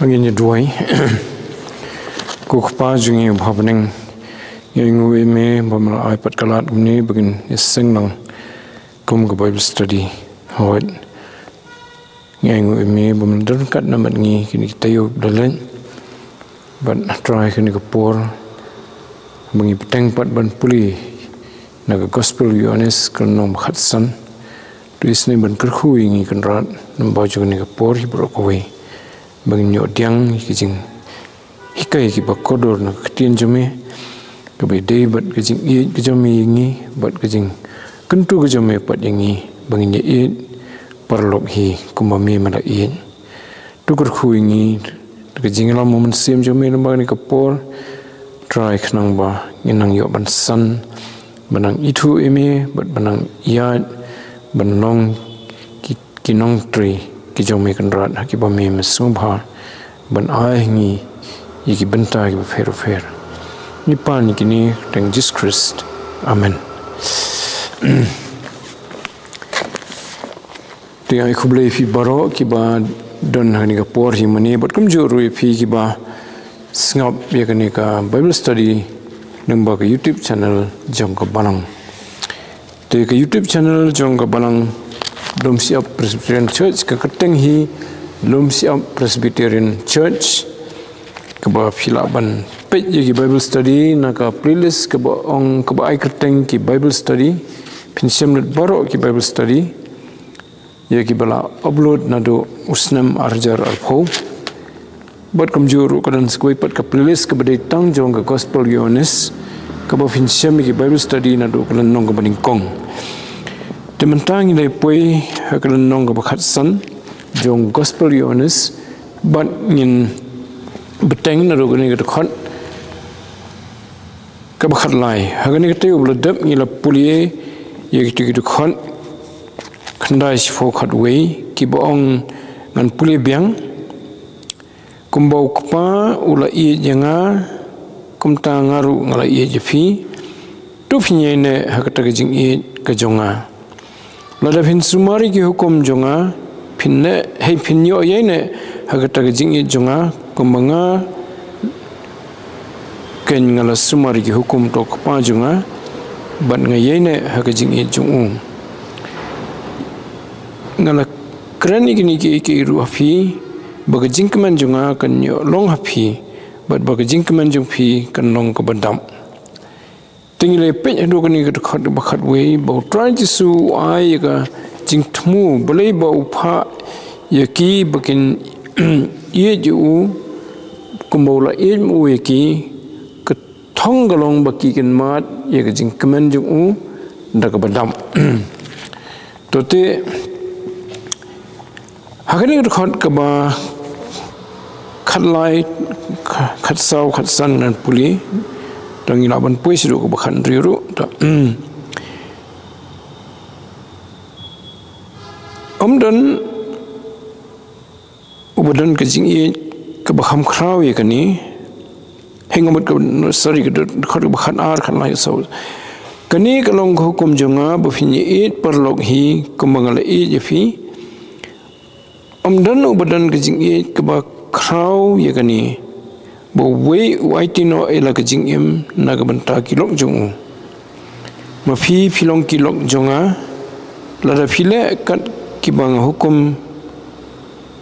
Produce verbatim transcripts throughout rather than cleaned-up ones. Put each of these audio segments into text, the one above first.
Ba ngin ïa duwai. Ko Kpa jong ngi uba ha bneng, ngi ainguh ïa me ba me la ai pat ka lad kumne ba ngin ïa seng lang kum ka Bible study. Hooid, ngi ainguh ïa me ba me la don ryngkat namar ngi kine ki taïew ba la leit. Bad Trai, kane ka por ba ngi bteng pat ban pule na ka Gospel u Ïoannis ka lynnong ba khatsan, to isynei ban kyrkhu ïa ngi Kynrad, namar ba jong kane ka por hi baroh kawei ba ngin ïoh pdiang ïa ki jinghikai kiba kordor na ka ktien jong me, kaba ïadei bad ka jingïeit ka jong me ïa ngi, bad ka jingkyntu ka jong me pat ïa ngi ba ngin ïa ïeit paralok hi kumba me me la ïeit. To kyrkhu ïa ngi da ka jingïalam u Mynsiem jong me lyngba kane ka por, Trai, khnang ba ngin nang ïoh ban san, ban nang ithuh ïa me, bad ban nang ïaid ban long ki, ki nongtrei ki jong me Kynrad, ha kiba me me sngewbha ban ai ha ngi ïa ki bynta kiba pher bapher. Ngi pan ïa kine ha ka kyrteng Jisu Khrist. Amen. Te ai khublei ïa phi baroh kiba don ha kane ka por hi mynne, bad kumjuh ruh ïa phi kiba sngap ïa kane ka Bible study lyngba ka YouTube channel jong ka Balang. Te ka YouTube channel jong ka Balang Lumshyiap Presbyterian Church, ka kyrteng hi Lumshyiap Presbyterian Church, kaba phi lah ban peit ïa ki Bible study na ka playlist kaba ong, kaba ai kyrteng ki Bible study. Phin shem lut baroh ki Bible study ïa kiba la upload naduh u snem ar hajar arphew. Bad kumjuh ruh ka don sa kawei pat ka playlist kaba dei tang jong ka Gospel Ïoannis, kaba phin shem ïa ki Bible study naduh ka lynnong kaba nyngkong. Te mynta ngi la poi ha ka lynnong kaba khatsan jong Gospel Ïoannis, bad ngin bteng naduh kane ka dkhot kaba khatlai. Ha kane ka taïew ba la dep ngi la pule ïa kito ki dkhot khyndai shiphew khatwei, kiba ong, ngan pule biang: Kumba u Kpa u la ïeit ïa nga, kumta nga ruh nga la ïeit ïa phi. To phin ïaineh ha kata ka jingïeit ka jong nga. Lada phin sumar ïa ki hukum jong nga, phin neh, hei, phin ïoh ïaineh ha kata ka jingïeit jong nga, kumba nga keiñ nga la sumar ïa ki hukum uta u Kpa jong nga, bad nga ïaineh ha ka jingïeit jong u. Nga la kren ïa kine kiei kiei ruh ha phi, ba ka jingkmen jong nga kan ïoh long ha phi, bad ba ka jingkmen jong phi kan long kaba dap. Te ngi la peit haduh kane ka dkhot ba khatwei, ba u Trai Jisu u ai ïa ka jingthmu, balei ba u phah ïa ki ba kin ïeit ïa u kumba u la ïeit ma u ïa ki, ka thong ka long ba ki kin mad ïa ka jingkmen jong u da kaba dap. To te, ha kane ka dkhot kaba khatlai, khatsaw, khatsan ngan pule, to ngi lah ban poi shaduh kaba khathynriew ruh, to, ym don uba don ka jingïeit kaba kham khraw ïa kane. Hynrei nga mut ka, sorry, ka dkhot kaba khatar, khatlai, khatsaw. Kane ka long ka hukum jong nga, ba phin ïa ïeit paralok hi kumba nga la ïeit ïa phi. Ym don uba don ka jingïeit kaba khraw ïa kane, ba uwei u aiti noh ïa la ka jingim na ka bynta ki lok jong u. Ma phi phi long ki lok jong nga, lada phi leh kat kiba nga hukum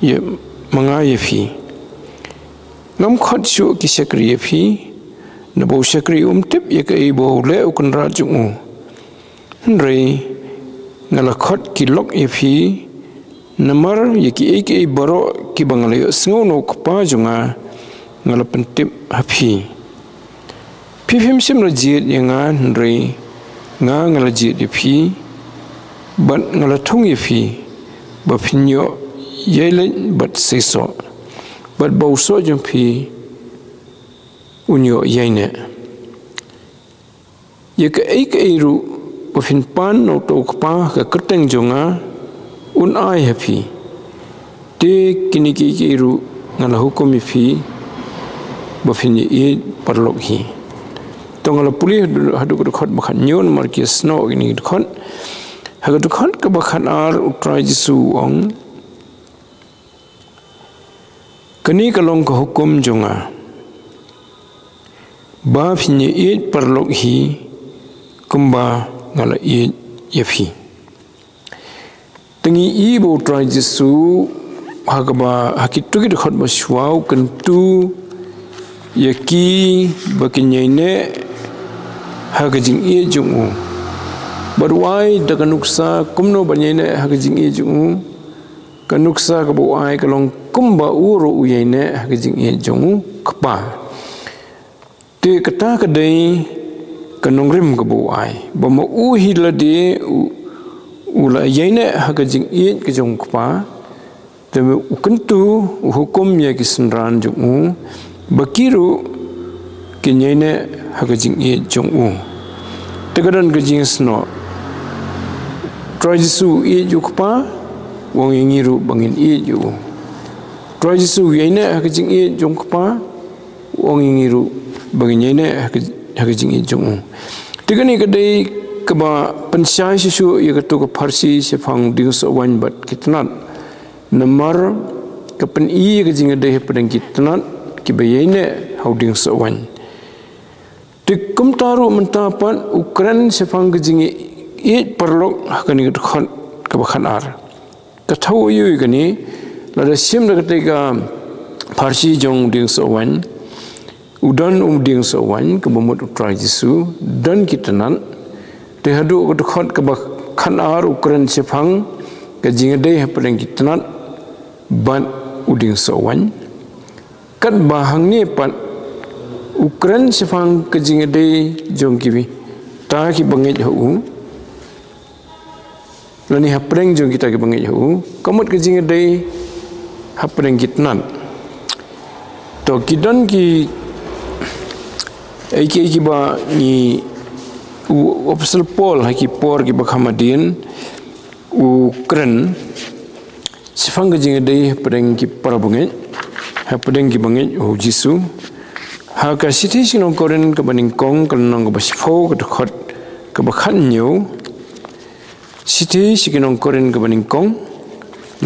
ïa, ma nga ïa phi. Ngam khot shuh ki shakri ïa phi, naba u shakri um tip ïa kaei ba u leh u kynrad jong u. Hynrei nga la khot ki lok ïa phi, namar ïa kiei kiei baroh kiba nga la ïohsngew na u Kpa jong nga, nga la pyntip ha phi. Phi phim shym la jied ïa nga, hynrei nga, nga la jied ïa phi, bad nga la thung ïa phi, ba phin ïoh ïaileit bad seisoh, bad ba u soh jong phi un ïoh ïaineh. Ïa kaei kaei ruh ba phin pan na uta u Kpa ha ka kyrteng jong nga, un ai ha phi. Te kine kiei kiei ruh nga la hukum ïa phi, ba phin ïa ïeit paralok hi. To nga la pule haduh, haduh ka dkhot ba khathynñiew namar ki snoh kine ki dkhot. Ha ka dkhot kaba khatar u Trai Jisu u ong, Kane ka long ka hukum jong nga, ba phin ïaieit paralok hi kumba nga la ïeit ïa phi. Te ngi i ba U Trai Jisu ha kaba, ha kito ki dkhot ba shuwa u kyntu ïa ki ba kin ïaineh ha ka jingïeit jong u. Bad u ai da ka nuksa kumno ban ïaineh ha ka jingïeit jong u. Ka nuksa kaba u ai ka long kumba u ruh u ïaineh ha ka jingïeit jong u Kpa. Te kata ka dei ka nongrim kaba u ai, ba ma u hi lade u, u la ïaineh ha ka jingïeit ka jong u Kpa. Te u kyntu, u hukum ïa ki synran jong u ba ki ruh kin ïaineh ha ka jingïeit jong u. Te ka don ka jingsnoh. Trai Jisu u ïeit ïa u Kpa, u ong ïa ngi ruh ba ngin ïeit ïa u. Trai Jisu u ïaineh ha ka jingïeit jong u Kpa, u ong ïa ngi ruh ba ngin ïaineh ha ka, ha ka jingïeit jong u. Te kane ka dei kaba pynshai shuh shuh ïa kato ka pharshi shaphang u dieng sohwaiñ bad ki tnat. Namar ka pyni ïa ka jingïadei hapdeng ki tnat kiba ïaineh ha u dieng sohwaiñ. Te kumta ruh mynta pat u kren shaphang ka jingïeit paralok ha kane ka dkhot kaba khatar. Ka thaw ïa u ïa kane, lada shim da katei ka pharshi jong u dieng sohwaiñ, u don u dieng sohwaiñ kaba mut U Trai Jisu, don ki tnat. Te haduh ka dkhot kaba khatar u kren shaphang ka jingïadei hapdeng ki tnat bad u dieng sohwaiñ. Katba hangne pat u kren shaphang ka jingïadei jong kita kiba ngeit ha u. Lane hapdeng jong kita kiba ngeit ha u, ka mut ka jingïadei hapdeng ki tnat. To ki don ki, ei ki, ei kiba ngi, u, u Apostol Paul ha ki por kiba kham hadien u kren shaphang ka jingïadei hapdeng ki para bangeit, hapdeng kiba ngeit ha u Jisu. Ha ka shithi sha ki nong Korinth kaba nyngkong, ka lynnong kaba shiphew, ka dkhot kaba khathynñiew. Shithi sha ki nong Korinth kaba nyngkong,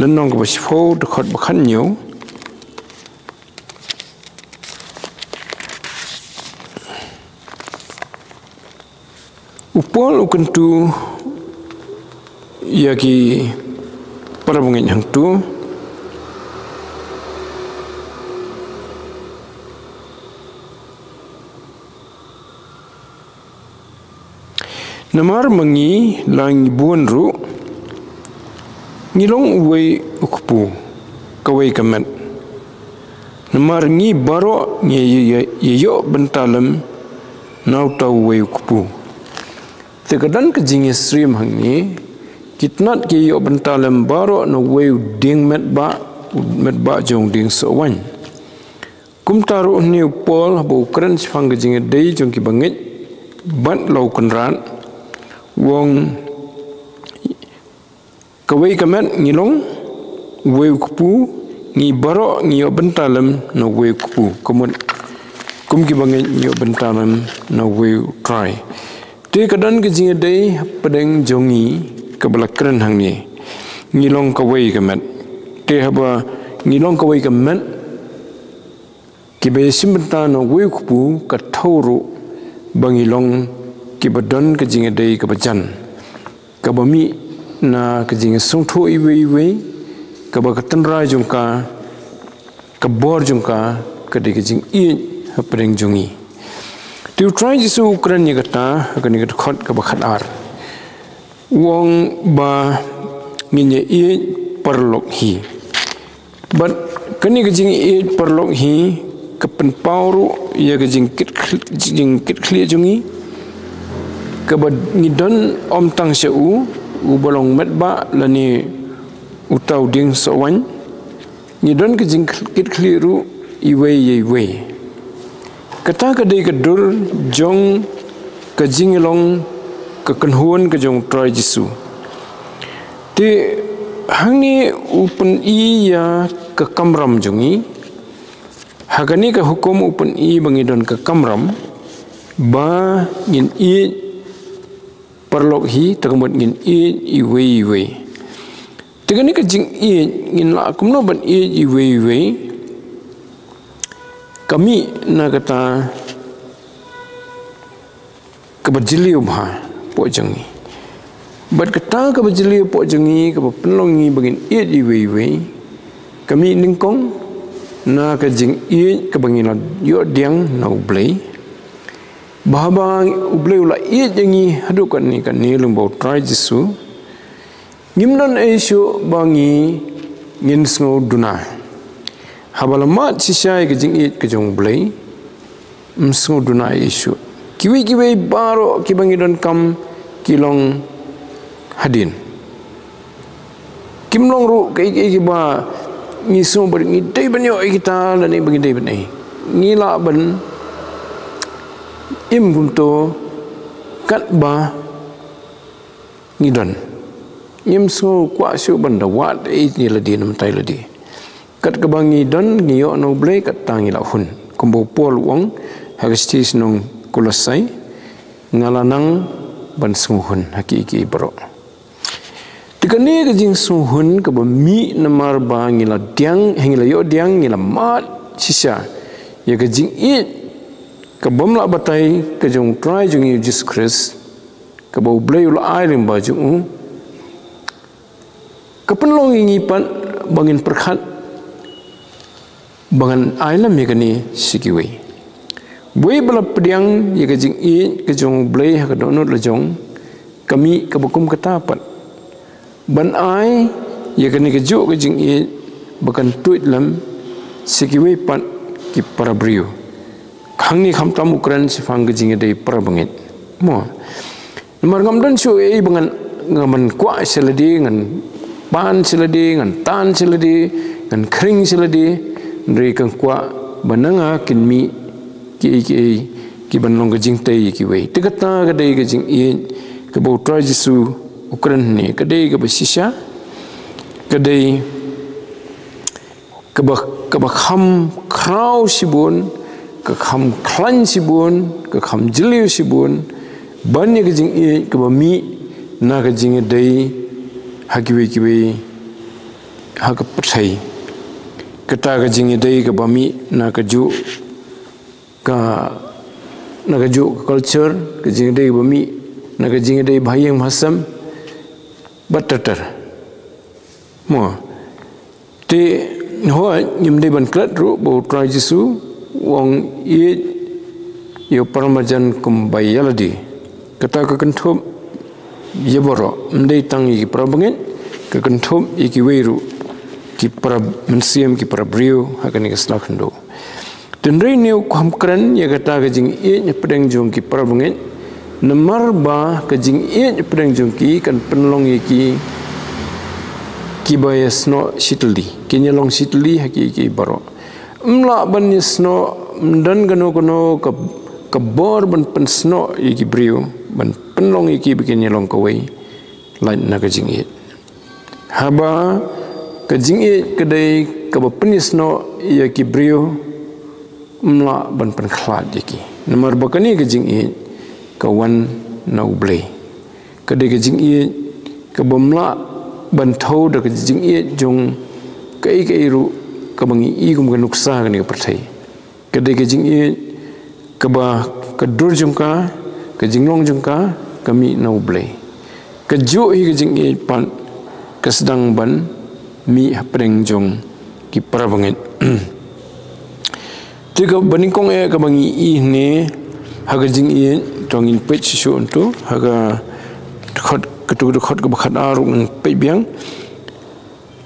lynnong kaba shiphew, dkhot ba khathynñiew. U Paul u kyntu ïa ki para bangeit hangto. Namar ma ngi la ngi bun ruh, ngi long uwei u kpu, kawei ka met. Namar ngi baroh ngi ïa, ïa, ïa ïoh bynta lem na uta uwei u kpu. Te ka don ka jingïasyriem hangne, ki tnat ki ïoh bynta lem baroh na uwei u dieng metbah, u metbah jong u dieng sohwaiñ. Kumta ruh hangne u Paul haba u kren shaphang ka jingïadei jong kiba ngeit bad la u kynrad, u ong kawei ka met ngi long uwei u kpu, ngi baroh ngi ïoh bynta lem na uwei u kpu. Ka mut kum kiba ngeit ngi ïoh bynta lem na uwei u Trai. Te ka don ka jingïadei hapdeng jong ngi kaba la kren hangne. Ngi long kawei ka met. Te haba ngi long kawei ka met, kiba ïashim bynta na uwei u kpu, ka thaw ruh ba ngi long kiba don ka jingïadei kaba jan, kaba mih na ka jingsngewthuh iwei iwei, kaba ka tynrai jong ka, ka bor jong ka, ka dei ka jingïeit hapdeng jong ngi. Te U Trai Jisu u kren ïa kata ha kane ka dkhot kaba khatar. U ong ba ngin ïaieit paralok hi. Bad kane ka jingïeit paralok hi ka pynpaw ruh ïa ka jingkit khli-, jingkitkhlieh jong ngi, kaba ngi don ym tang sha u, uba long metbah lane uta u dieng sohwaiñ. Ngi don ka jingkitkhlieh ruh iwei ïa iwei. Kata ka dei ka dur jong ka jinglong ka kynhun ka jong U Trai Jisu. Te hangne u pyni ïa ka kamram jong ngi. Ha kane ka hukum u pyni ba ngi don ka kamram ba ngin ïeit paralok hi, te ka mut ngin ïeit iwei iwei. Te kane ka jingïeit, ngin lah kumno ban ïeit iwei iwei? Ka mih na kata kaba jylliew bha hapoh jong ngi. Bad kata kaba jylliew hapoh jong ngi, kaba pynlong ngi ba ngin ïeit iwei ïa iwei, ka mih nyngkong na ka jingïeit kaba ngi la ïoh pdiang na U Blei. Ba haba U Blei u la ïeit ïa ngi haduh katne katne lyngba U Trai Jisu, ngim don ei shuh ba ngi ngin sngew duna. Haba la mad shisha ïa ka jingïeit ka jong U Blei, ym sngew duna ei shuh. Kiwei kiwei baroh kiba ngi donkam ki long hadien. Kim long ruh kaei kaei kiba ngi sngew ba ngi dei ban ïoh ïa kita lane ba ngi dei ban ïoh. Ngi lah ban im kumto katba ngi don. Ngim sngew kwah shuh ban da wad ei ïa lade na bynta ïa lade. Kat kaba ngi don, ngi ïoh na U Blei, katta ngi la hun. Kumba u Paul u ong ha ka shithi sha ki nong Kolosai, nga la nang ban sngewhun ha kiei kiei baroh. Te kane ka jingsngewhun kaba mih namar ba ngi la pdiang, ngi la ïoh pdiang, ngi la mad shisha ïa ka jingïeit ka bym lah batai ka jong U Trai jong ngi U Jisu Khrist, kaba U Blei u la ai lyngba jong u, ka pynlong ïa ngi pat ba ngin pyrkhat ba ngan ai lem ïa kane sha kiwei. Uwei ba la pdiang ïa ka jingïeit ka jong U Blei ha ka dohnud la jong, ka mih kaba kum kata pat ban ai ïa kane kajuh ka jingïeit ba kan tuid lem sha kiwei pat ki para briew. Hangne khamtam u kren shaphang ka jingïadei para bangeit. Mo. Namar ngam don shuh ei ba ngan, ngan kwah sha lade, ngan pan sha lade, ngan tan sha lade, ngan khring sha lade. Hynrei nga kwah ba na nga kin mih kiei kiei kiban long ka jingtei ïa kiwei. Te kata ka dei ka jingïeit kaba U Trai Jisu u kren hangne, ka dei kaba shisha, ka dei kaba, kaba kham khraw shibun, ka kham khlaiñ shibun, ka kham jylliew shibun ban ïa ka jingïeit kaba mih na ka jingïadei ha kiwei kiwei ha ka pyrthei. Kata ka jingïadei kaba mih na kajuh ka, na kajuh ka culture, ka jingïadei ba mih na ka jingïadei ba ha ïing ba ha sem bad ter ter. Mo. Te hooid, ngim dei ban klet ruh ba U Trai Jisu u ong ïeit ïa u paramarjan kumba ïa lade. Kata ka kynthup ïa baroh, ym dei tang ïa ki para bangeit, ka kynthup ïa kiwei ruh ki para mynsiem, ki para briew ha kane ka sla khyndew. Hynrei une u kham kren ïa kata ka jingïeit hapdeng jong ki para bangeit, namar ba ka jingïeit hapdeng jong ki kan pynlong ïa ki kiba ïasnoh shitylli, kin ïalong shitylli ha kiei kiei baroh. Ym lah ban ïasnoh, ym don kano kano ka, ka bor ban pynsnoh ïa ki briew, ban pynlong ïa ki ba kin ïalong kawei, lait na ka jingïeit. Haba ka jingïeit ka dei kaba pynïasnoh ïa ki briew, ym lah ban pynkhlad ïa ki. Namar ba kane ka jingïeit ka wan na U Blei. Ka dei ka jingïeit kaba ym lah ban thew da ka jingïeit jong kaei kaei ruh kaba ngi i kum ka nuksa kane ka pyrthei. Ka dei ka jingïeit kaba ka dur jong ka, ka jinglong jong ka, ka mih na U Blei. Kajuh hi ka jingïeit pat ka sdang ban mih hapdeng jong ki para bangeit. Te kaba nyngkong eh kaba ngi i hangne ha ka jingïeit, to ngin peit shuh shuh hangto ha ka dkhot, kato ka dkhot kaba khatar ruh ngin peit biang.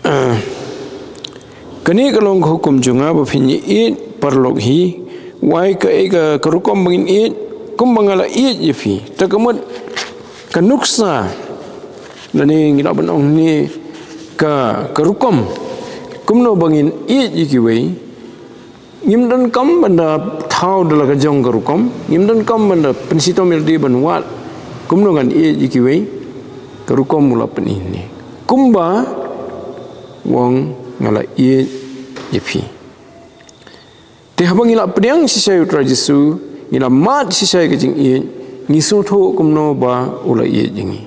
Ah, kane ka long ka hukum jong nga ba phin ïaieit paralok hi, wei kaei ka, ka rukom ba ngin ïeit, kumba nga la ïeit ïa phi. Ta ka mut ka nuksa, lane ngi lah ban ong hangne ka, ka rukom kumno ba ngin ïeit ïa kiwei. Ngim donkam ban da thaw da la ka jong ka rukom. Ngim donkam ban da pynshitom ïalade ban wad kumno ngan ïeit ïa kiwei. Ka rukom u la pyni hangne. Kumba u ong nga la ïeit ïa phi. Te haba ngi la pdiang shisha ïa U Trai Jisu, ngi la mad shisha ïa ka jingïeit, ngi sngewthuh kumno ba u la ïeit ïa ngi.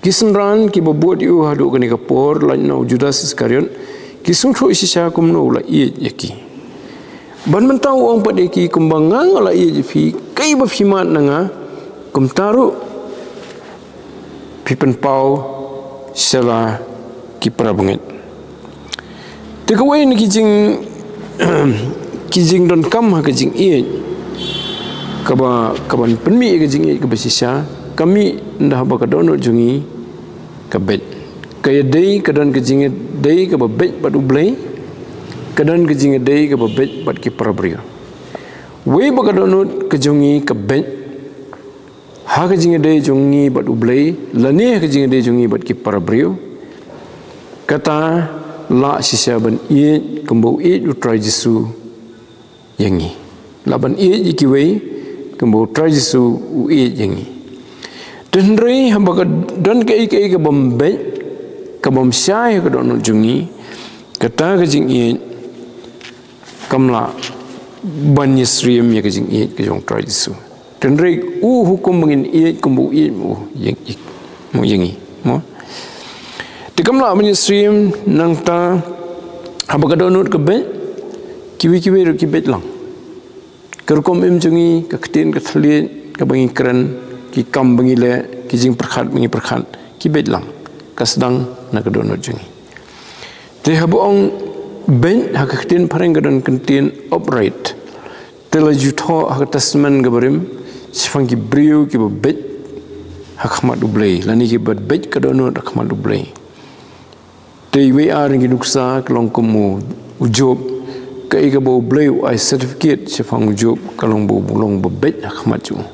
Ki synran kiba bud ïa u haduh kane ka por, lait na u Judas Iskariot, ki sngewthuh shisha kumno u la ïeit ïa ki. Ban mynta u ong pat ïa ki, kumba nga nga la ïeit ïa phi, kaei ba phi mad na nga, kumta ruh phi pynpaw sha la ki para bangeit. Te kawei na ki jing ki jingdonkam ha ka jingïeit, kaba, kaban pynmih ïa ka jingïeit kaba shisha, ka mih ynda haba ka dohnud jong ngi ka beit. Ka ïadei, ka don ka jingïadei kaba beit bad U Blei, ka don ka jingïadei kaba beit bad ki para briew. Wei ba ka dohnud ka jong ngi ka beit ha ka jingïadei jong ngi bad U Blei, lane ha ka jingïadei jong ngi bad ki para briew, kata lah shisha ban ïeit kumba u ïeit U Trai Jisu ïa ngi. Lah ban ïeit ïa kiwei kumba U Trai Jisu u ïeit ïa ngi. Te hynrei haba ka don kaei kaei kabym beit, kabym shai ha ka dohnud jong ngi, kata ka jingïeit kam lah ban ïasyriem ïa ka jingïeit ka jong U Trai Jisu. Te hynrei u hukum ba ngin ïeit kumba u ïeit mo ïa ngi, mo ïa ngi, mo. Te kam lah ban ïasyriem, nangta haba ka dohnud ka beit, kiwei kiwei ruh ki beit lang. Ka rukom im jong ngi, ka ktien ka thylliej kaba ngi kren, ki kam ba ngi leh, ki jingpyrkhat ba ngi pyrkhat, ki beit lang. Ka sdang na ka dohnud jong ngi. Te haba ong beit, ha ka ktien phareng ka don ka ktien upright. Te la ju thoh ha ka Testament kaba rim shaphang ki briew kiba beit ha khmat U Blei, lane kiba beit ka dohnud ha khmat U Blei. Te iwei ar ki nuksa ka long kum u, u Job, kaei kaba U Blei u ai certificate shaphang u Job, ka long ba u long ba beit ha khmat jong u.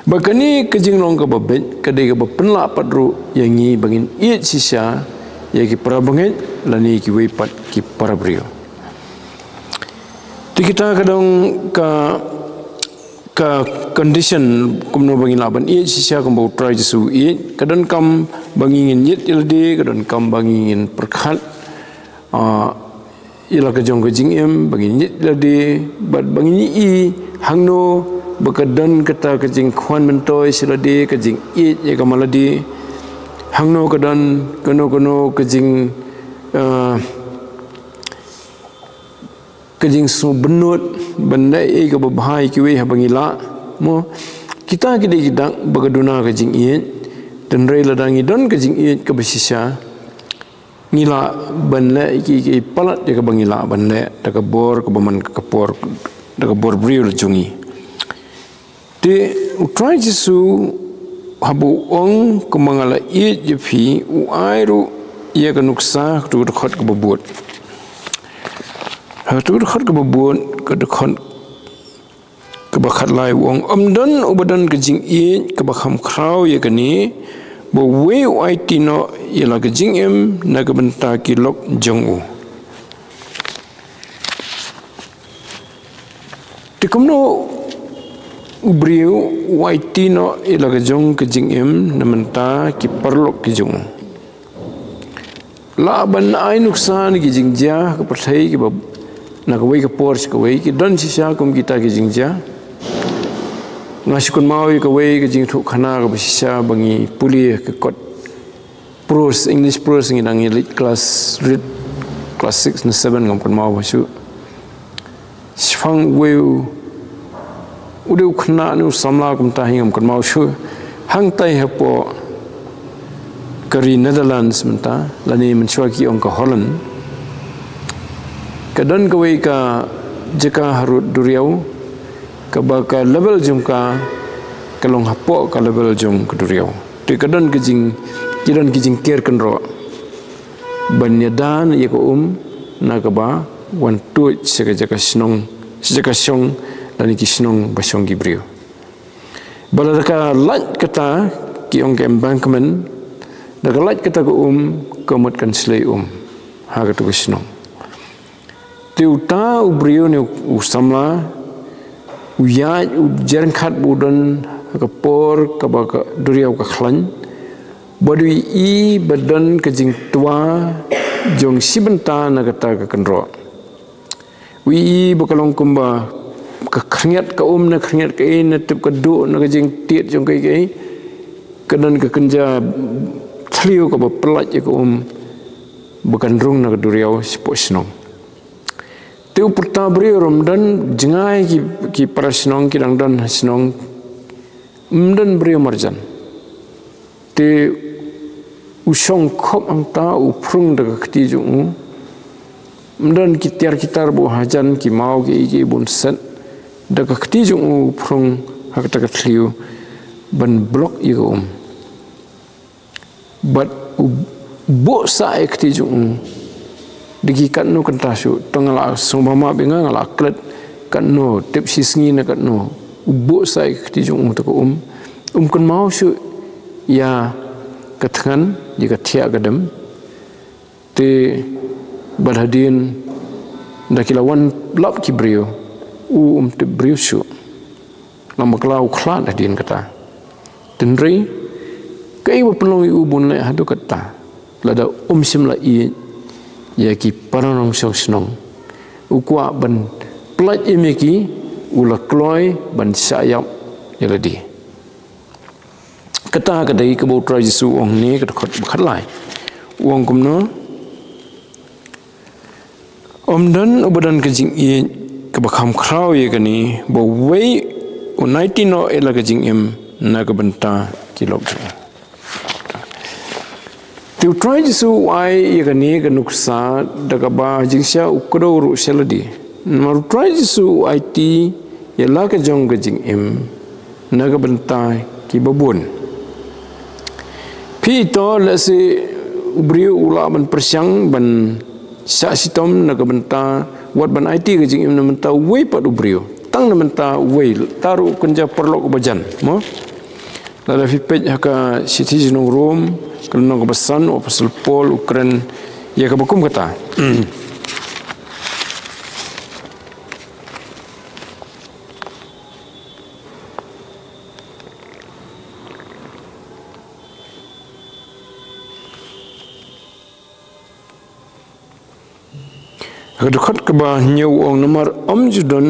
Bad kane ka jinglong kaba beit ka dei kaba pynlah pat ruh ïa ngi ba ngin ïeit shisha ïa ki para bangeit lane kiwei pat ki para briew. Te kita ka dang ka, ka condition kumno ba ngin lah ban ïeit shisha kumba U Trai Jisu u ïeit. Ka donkam ba ngin ïeit ïa lade, ka donkam ba ngin pyrkhat, ah, ïa la ka jong ka jingim, ba ngin ïeit ïa lade, bad ba ngin ïohi hangno ba ka don kata ka jingkhwan myntoi sha lade, ka jingïeit ïa ka ma lade. Hangno ka don kano kano ka jing, ah, ka jingsngewbynnud ban leh ei kaba bha ïa kiwei haba ngi lah, mo. Kita ki dei ki dak ba ka duna ka jingïeit. Te hynrei lada ngi don ka jingïeit kaba shisha, ngi lah ban leh ki, ki palat ïa kaba ngi lah ban leh da ka bor kaba man ka por, da ka bor briew la jong ngi. Te U Trai Jisu haba u ong kumba nga la ïeit ïa phi, u ai ruh ïa ka nuksa ha katu ka dkhot kaba bud. Ha katu ka dkhot kaba bud, ka dkhot kaba khatlai, u ong, ym don uba don ka jingïeit kaba kham khraw ïa kane, ba uwei u aiti noh ïa la ka jingim na ka bynta ki lok jong u. Te kumno u briew u aiti noh ïa la ka jong ka jingim na bynta ki paralok ki jong u? Lah ban ai nuksa na ki jingjia ha ka pyrthei kiba na kawei ka por sha kawei, ki don shisha kum kita ki jingjia. Nga shu kynmaw ïa kawei ka jingïathuhkhana kaba shisha ba ngi pule ha ka kot prose, English prose, ngi dang ïa leit class, rit class six ne seven, ngam kynmaw ba shu. Shaphang uwei u, u dei u khynnah ne u samla kumta hi, ngam kynmaw shuh. Hangtai hapoh ka ri Netherlands mynta, lane mynshuwa ki ong ka Holland, ka don kawei ka jaka harud duriaw, kaba ka level jong ka ka long hapoh ka level jong ka duriaw. Te ka don ka jing, ki don ki jingker kynroh ban ïada ïa ka um na kaba wan tuid sha ka jaka shnong, sha jaka shong, lane ki shnong ba shong ki briew. Ba lada ka lait kata, ki ong ka embankment, da ka lait kata ka um, ka mut kan shlei um ha katu ka shnong. Te uta u briew ne u samla, u ïaid, u jyrngkhat ba u don ha ka por kaba ka duriaw ka khlaiñ, bad u ïohi ba don ka jingtwa jong shi bynta na kata ka kynroh. U ïohi ba ka long kumba ka khyndiat ka um, na khyndiat kaei, na tip ka duh, na ka jingtied jong kaei kaei, ka don ka kynja thliew kaba pyllait ïa ka um, ba kan rung na ka duriaw shapoh shnong. Te u pyrta briew ruh ym don, jngai ki, ki para shnong ki dang don ha shnong, ym don briew marjan. Te u shong khop hangta, u phrung da ka kti jong u. Ym don ki tiar ki tar ba u hajan, ki maw, ki, ki bun set. Da ka kti jong u, u phrung ha kata ka thliew ban block ïa ka um. Bad u buh sah ïa ka kti jong u. Da ki katno kynta shuh, to nga la sngewbha map ïa nga, nga la klet katno, tip shi sngi ne katno. U buh sah ïa ka kti jong u, te ka um, um kynmaw shuh ïa ka thngan, ïa ka thiah ka dem. Te bad hadien da ki la wan lap ki briew, u um tip briew shuh. Namar ka la u khlad hadien kata. Hynrei kaei ba pynlong ïa u bun leh haduh katta? Lada um shym la ïeit ïa ki para nongshong shnong, u kwah ban pyllait im ïa ki, u la kloi ban shah ïap ïa lade. Kata ka dei kaba u Trai Jisu u ong ne ka dkhot ba khatlai. U ong kumno? Ym don uba don ka jingïeit kaba kham khraw ïa kane, ba uwei un aiti noh ïa la ka jingim na ka bynta ki lok jong u. Te u Trai Jisu u ai ïa kane ka nuksa da kaba jingshisha u kdew ruh sha lade. Namar u Trai Jisu u aiti ïa la ka jong ka jingim na ka bynta kiba bun. Phi to lehse u briew u lah ban pyrshang ban shah shitom na ka bynta wat ban aiti ka jingim na bynta uwei pat u briew. Tang na bynta uwei, tang ruh kynja paralok uba jan, mo? Lada phi peit ha ka shithi sha ki nong Rom, ka lynnong kaba san, u Apostol Paul u kren ïa kaba kum kata. Ha ka dkhot kaba hynñiew u ong, namar ym ju don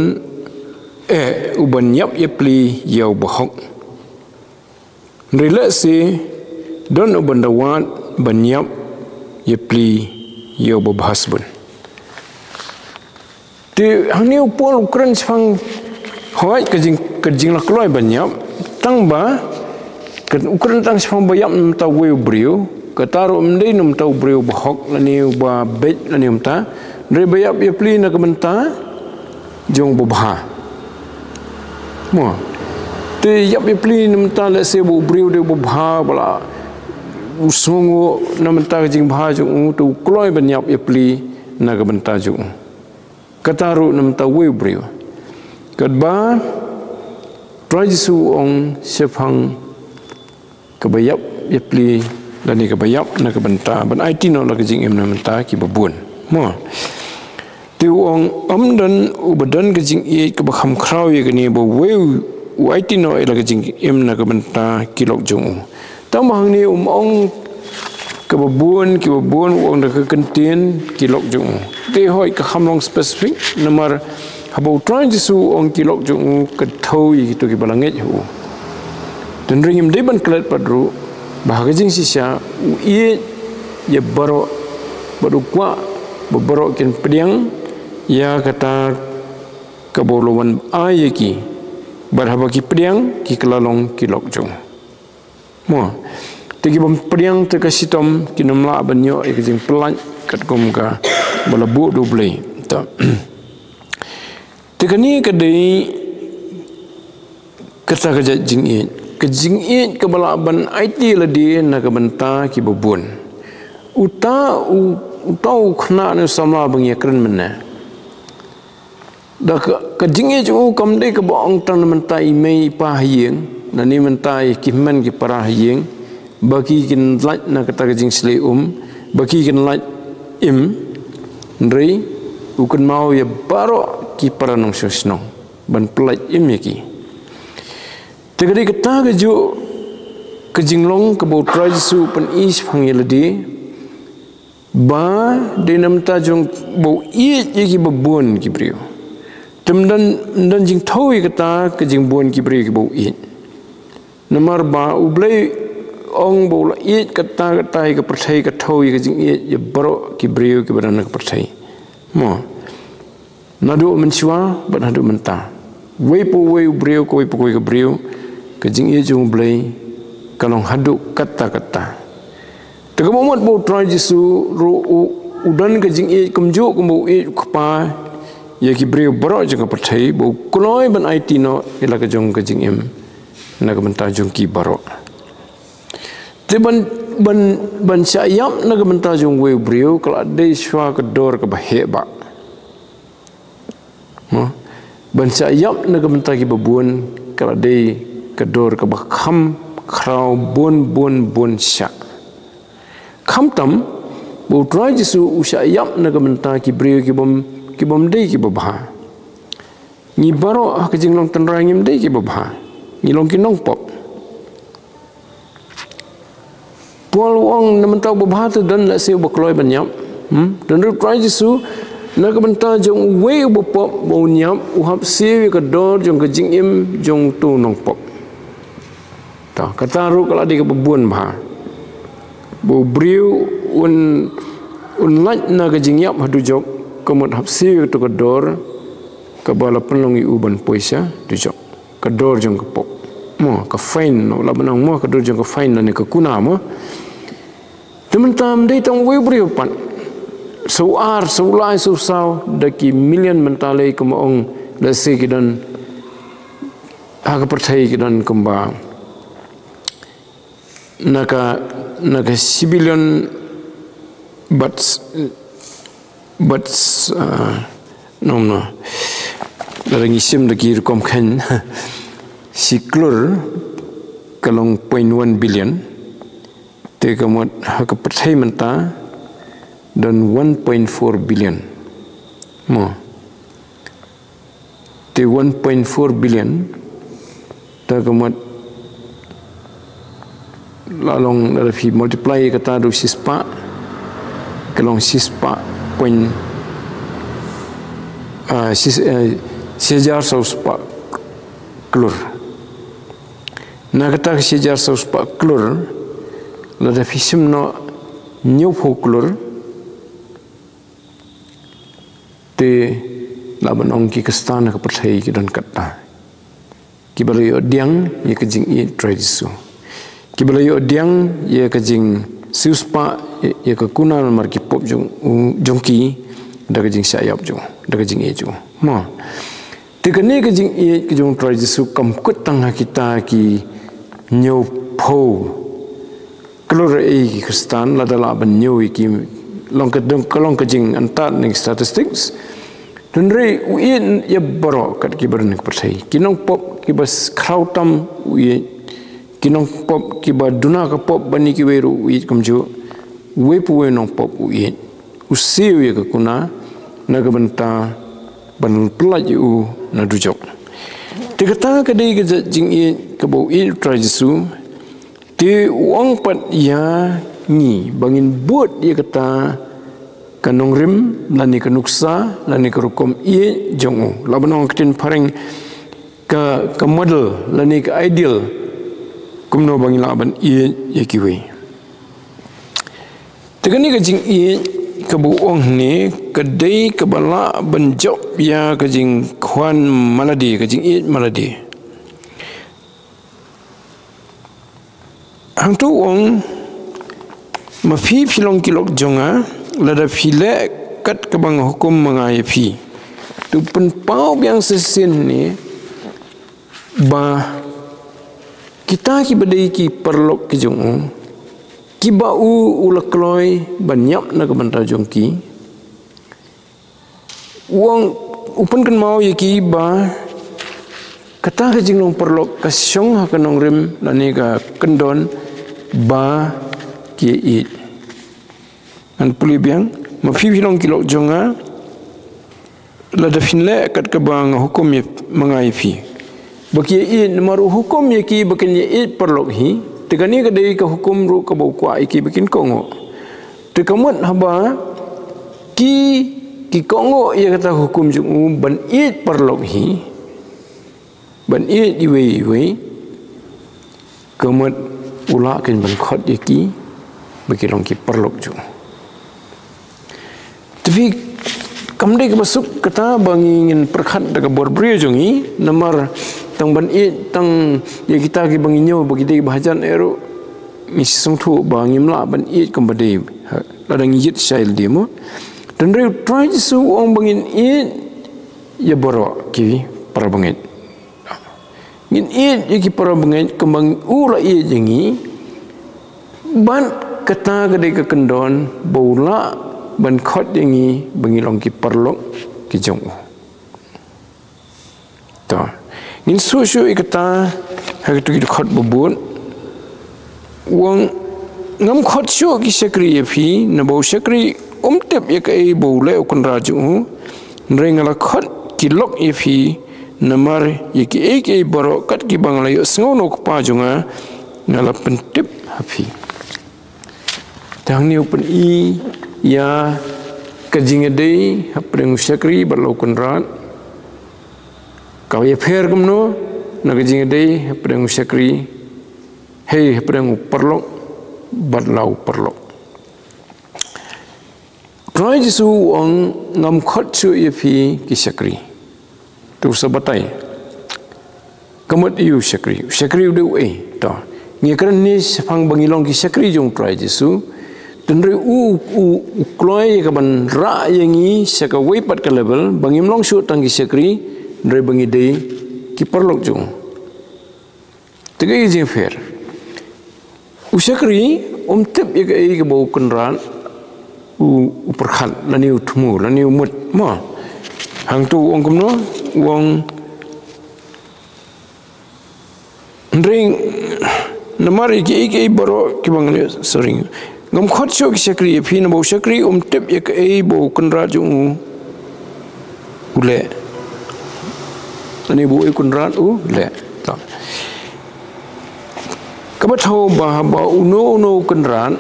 eh uban ïap ïapli ïa u bahok. Hynrei lehse don uban da wad ban ïap ïapli ïa u babha sbun. Te hangne u Paul u kren shaphang, hooid, ka jing, ka jingla kloi ban ïap, tang ba ka, u kren tang shaphang ba ïap na bynta uwei u briew. Kata ruh ym dei na bynta u briew bahok lane uba beit lane mynta, hynrei ba ïap ïapli na ka bynta jong u babha. Mo. Te ïap ïapli na bynta, lehse ba u briew u dei u babha, ba la u sngewnguh na bynta ka jingbha jong u, te u kloi ban ïap ïapli na ka bynta jong u. Kata ruh na bynta uwei u briew. Katba u Trai Jisu u ong shaphang kaba ïap ïapli lane kaba ïap na ka bynta ban aiti noh la ka jingim na bynta kiba bun. Mo. Te u ong, ym don uba don ka jingïeit kaba kham khraw ïa kane, ba uwei u aiti noh ïa la ka jingim na ka bynta ki lok jong u. Tang ba hangne um ong kaba bun, kiba bun, u ong da ka kyntien ki lok jong u. Te hooid, ka kham long specific, namar haba u Trai Jisu u ong ki lok jong u, ka thew ïa kito kiba la ngeit ha u. Te hynrei ngim dei ban klet pat ruh ba ha ka jingshisha u ïeit ïa baroh, bad u kwah ba baroh kin pdiang ïa kata kaba u la wan ai ïa ki. Bad haba ki pdiang, ki kylla long ki lok jong u. Mo. Te ki bym pdiang te ka shitom kin ym lah ban ïoh ïa ka jingpyllait katkum kaba la buh da U Blei. Ta. Te kane ka dei kata ka jait jingïeit. Ka jingïeit kaba lah ban aiti lade na ka bynta kiba bun. Uta u, uta u khynnah ne u samla ba ngi ïakren mynne. Da ka, ka jingïeit jong u kam dei kaba ong tang na bynta i mei i pa ha ïing, na ne bynta ïa ki hynmen ki para ha ïing, ba ki kin lait na kata ka jingshlei um, ba ki kin lait im, hynrei u kynmaw ïa baroh ki para nongshong shnong ban pyllait im ïa ki. Te ka dei kata kajuh ka jinglong kaba U Trai Jisu u pyni shaphang ïa lade, ba dei na bynta jong ba u ïeit ïa kiba bun ki briew. Te ym don, ym don jingthew ïa kata ka jingbun ki briew kiba u ïeit. Namar ba U Blei ong ba u la ïeit katta katta ïa ka pyrthei, ka thew ïa ka jingïeit ïa baroh ki briew kiba don ha ka pyrthei. Mo. Naduh mynshuwa bad haduh mynta, wei pa wei u briew, kawei pa kawei ka briew, ka jingïeit jong U Blei ka long haduh katta katta. Te ka mut ba U Trai Jisu ruh u, u don ka jingïeit kumjuh kumba u ïeit u Kpa ïa ki briew baroh jong ka pyrthei, ba u kloi ban aiti noh ïa la ka jong ka jingim na ka bynta jong ki baroh. Te ban, ban, ban shah ïap na ka bynta jong uwei u briew ka la dei shuwa ka dor kaba heh bah. Mo? Ban shah ïap na ka bynta kiba bun ka la dei ka dor kaba kham khraw bun bun bun shah. Khamtam ba U Trai Jisu u shah ïap na ka bynta ki briew ki bym, ki bym dei kiba bha. Ngi baroh ha ka jinglong tynrai ngim dei kiba bha. Ngi long ki nongpop. Paul u ong na mynta uba bha te don lehse uba kloi ban ïap. Hmm? Don ruh U Trai Jisu na ka bynta jong uwei uba pop ba un ïap, u hap siew ïa ka dor jong ka jingim jong uto u nongpop. Ta, kata ruh ka la dei kaba bun bha. Ba u briew un, un lait na ka jingïap ha dujok, ka mut hap siew ïa kato ka dor kaba la pynlong ïa u ban poi sha dujok. Ka dor jong ka pop. Mo, ka fine, no, la ban ong mo, ka dor jong ka fine lane ka kuna mo. Te mynta ym dei tang uwei u briew pat. Saw ar, saw lai, saw saw, da ki million mynta lei kumba ong, lehse ki don, ha ka pyrthei ki don kumba na ka, na ka shi billion bad, bad, ah, no, no. Lada ngi shim da ki rukom kheiñ, shi klur ka long point one billion. Te ka mut ha ka pyrthei mynta don one point four billion. Mo. Te one point four billion, ta ka mut la long, lada phi multiply kata da u shispah, ka long shispah point, ah, shis-, eh, shi hajar saw spah klur. Na kata ka shi hajar saw spah klur, lada phi shim noh hynñiewphew klur, te lah ban ong ki Khristan ha ka pyrthei ki don katta. Kiba la ïoh diang ïa ka jingïeit U Trai Jisu. Kiba la ïoh diang ïa ka jingsiewspah ïa, ïa ka kuna namar ki pop jong u, jong ki da ka jingshah ïap jong u, da ka jingïeit jong u. Mo. Te kane ka jingïeit ka jong U Trai Jisu kam kut tang ha kita ki hynñiewphew klur ei ki Khristan, lada lah ban ñiew ïa ki, long ka dong, ka long ka jingantad na ki statistics. Hynrei u ïeit ïa baroh kat kiba don ha ka pyrthei. Ki nongpop kiba s-, khraw tam u ïeit. Ki nongpop kiba duna ka pop ban ïa kiwei ruh u ïeit kumjuh. Uwei pa uwei u nongpop u ïeit. U siew ïa ka kuna na ka bynta ban pyllait ïa u na dujok. Te kata ka dei ka jait jingïeit kaba u ïeit U Trai Jisu. Te u ong pat ïa ngi ba ngin bud ïa kata ka nongrim lane ka nuksa lane ka rukom ïeit jong u. Lah ban ong ha ka ktien phareng ka, ka model lane ka ideal kumno ba ngin lah ban ïeit ïa kiwei. Te kane ka jingïeit kaba u ong hangne ka dei kaba lah ban jop ïa ka jingkhwan ma lade, ka jingïeit ma lade. Hangto u ong, ma phi phi long ki lok jong nga, lada phi leh kat kaba nga hukum ma nga ïa phi. Te u pynpaw biang shisien hangne ba kita kiba dei ki paralok ki jong u, kiba u u la kloi ban ïap na ka bynta jong ki. U ong, u pynkynmaw ïa ki ba kata ka jinglong paralok ka shong ha ka nongrim lane ka kyndon ba ki ïeit. Ngan pule biang, ma phi phi long ki lok jong nga, lada phin leh kat kaba nga hukum ïa, ma nga ïa phi. Ba ki ïeit, namar u hukum ïa ki ba kin ïeit paralok hi. Te kane ka dei ka hukum ruh kaba u kwah ïa ki ba kin kohnguh. Te ka mut haba ki, ki kohnguh ïa kata ka hukum jong u ban ïeit paralok hi, ban ïeit iwei iwei, ka mut u lah kin ban khot ïa ki ba ki long ki paralok jong u. Te phi Kam dei kaba suk kata ba ngi ngin pyrkhat da ka bor briew jong ngi, namar tang ban ïeit tang ïa kita kiba ngi ñiew ba ki dei ba hajan, eh ruh ngi sngewthuh ba ngim lah ban ïeit kumba dei lada ngi ïeit shai lade mo. Hynrei U Trai Jisu u ong ba ngin ïeit ïa baroh ki para bangeit. Ngin ïeit ïa ki para bangeit kumba u la ïeit ïa ngi. Bad kata ka dei ka kyndon ba u lah ban khot ïa ngi ba ngi long ki paralok ki jong u. To, ngin shu shu ïa kata ha kito ki dkhot ba bud. U ong, ngam khot shuh ki shakri ïa phi, naba u shakri um tip ïa kaei ba u leh u kynrad jong u. Hynrei nga la khot ki lok ïa phi, namar ïa kiei kiei baroh kat kiba nga la ïohsngew na u Kpa jong nga, nga la pyntip ha phi. Te hangne u pyni ïa ka jingïadei hapdeng u shakri bad la u kynrad. Ka ïapher kumno na ka jingïadei hapdeng u shakri, hei, hapdeng u paralok bad la u paralok. Trai Jisu u ong, ngam khot shuh ïa phi ki shakri. Te u sa batai, ka mut ïa u shakri, u shakri u dei uei? To, ngi kren ne shaphang ba ngi long ki shakri jong Trai Jisu. Hynrei u, u, u kloi ïa ka ban rah ïa ngi sha kawei pat ka level, ba ngim long shuh tang ki shakri, hynrei ba ngi dei ki paralok jong u. Te kaei ka jingpher? U shakri um tip ïa kaei kaba u kynrad u, u pyrkhat, lane u thmu, lane u mut mo. Hangto u ong kumno? U ong, hynrei namar ïa kiei kiei baroh kiba nga la, sorry, ngam khot shuh ki shakri ïa phi, naba u shakri um tip ïa kaei ba u kynrad jong u u leh. Ani ba u kynrad u leh. To, kaba thew ba, ba uno uno u kynrad